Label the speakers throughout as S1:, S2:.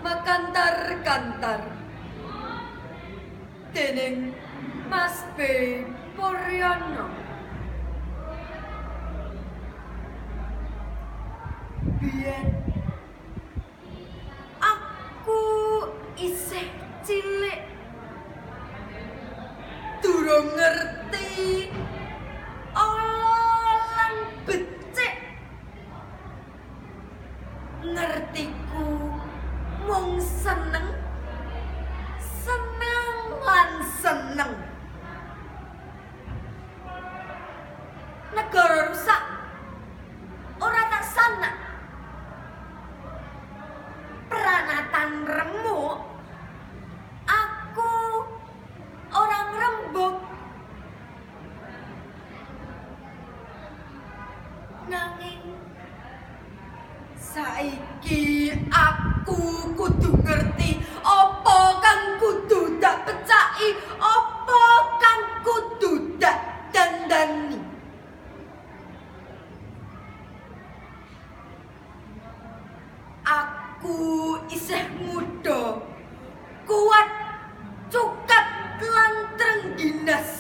S1: Makantar-kantar dening Mas B. Puryono. Biyen aku isih cilik, durung ngerti ala lan becik. Ngertiku mung seneng, seneng lan seneng. Negara rusak ora tak sanak, pranatan remuk aku ora ngrembug. Nanging saiki aku kudu ngerti apa kang kudu dak pecaki, apa kang kudu dak dandani. Aku isih muda, kuat, cukat lan trengginas.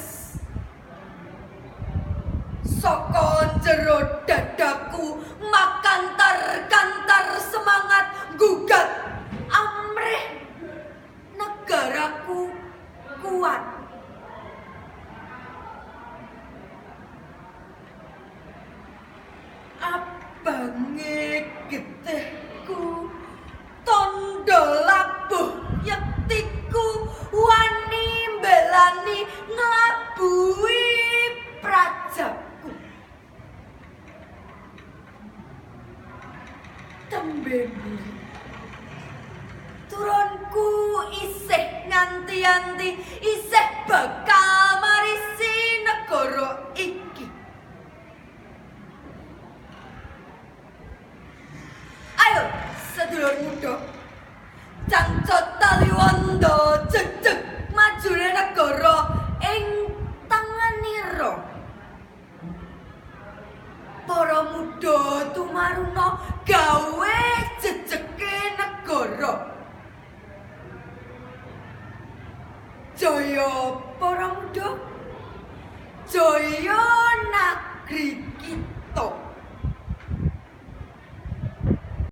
S1: Saka jero dadaku makantar-kantar semangat gugat amrih negaraku kuat. Abange getihku tondo labuh yektiku wani mbelani nglabuhi prajaku. Tembe mburi turunku isih nganti-anti, isih bakal marisi negara iki. Ayo sedulur muda, cangcut taliwondo jejeg majune negara ing tanganira. Para muda tumaruna gawe jejege negara. Jaya para muda, jaya negeri kita.